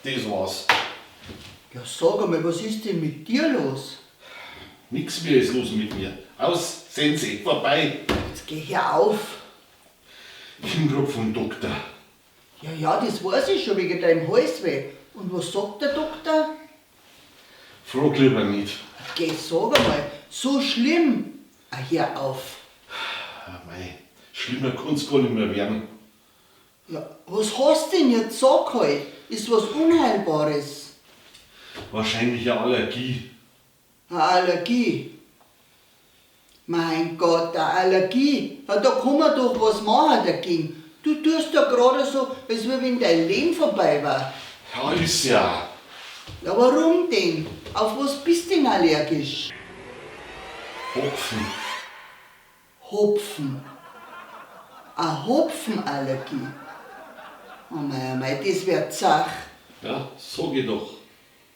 Das war's. Ja, sag einmal, was ist denn mit dir los? Nix mehr ist los mit mir. Aus, Sense, vorbei. Jetzt geh hör auf. Ich bin grad vom Doktor. Ja, ja, das weiß ich schon wegen deinem Halsweh. Und was sagt der Doktor? Frag lieber nicht. Geh, sag einmal, so schlimm. Ah, hör auf. Ah, mei, schlimmer kann's gar nicht mehr werden. Ja, was hast denn jetzt? Sag halt. Ist was Unheilbares. Wahrscheinlich eine Allergie. Eine Allergie. Mein Gott, eine Allergie. Ja, da kann man doch was machen dagegen. Du tust ja gerade so, als wenn dein Leben vorbei war. Ja, ist ja. Ja, warum denn? Auf was bist denn allergisch? Hopfen. Hopfen. Eine Hopfenallergie. Oh mei, oh mei, das wär zach. Ja, sag ich doch.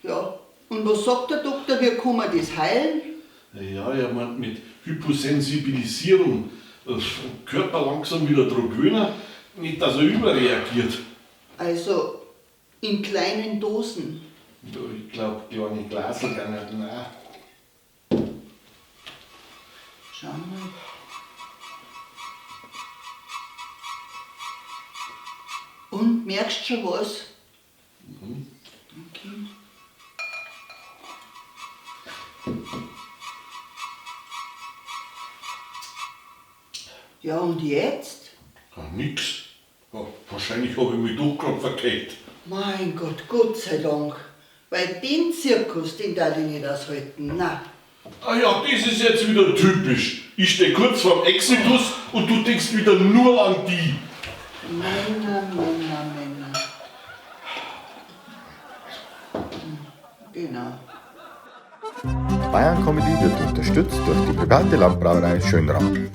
Ja, und was sagt der Doktor, wie kann man das heilen? Ja, er meint mit Hyposensibilisierung. Körper langsam wieder dran gewöhnen, nicht dass er überreagiert. Also in kleinen Dosen. Ja, ich glaub, kleine Glasl gingen auch. Schau mal. Und merkst schon was? Mhm. Okay. Ja, und jetzt? Ja, nix. Ja, wahrscheinlich hab ich mich doch grad verkehrt. Mein Gott, Gott sei Dank. Weil den Zirkus, den darf ich nicht aushalten. Na. Ah ja, das ist jetzt wieder typisch. Ich steh kurz vorm Exitus und du denkst wieder nur an die. Männer, Männer, Männer. Genau. Bayern Comedy wird unterstützt durch die private Landbrauerei Schönram.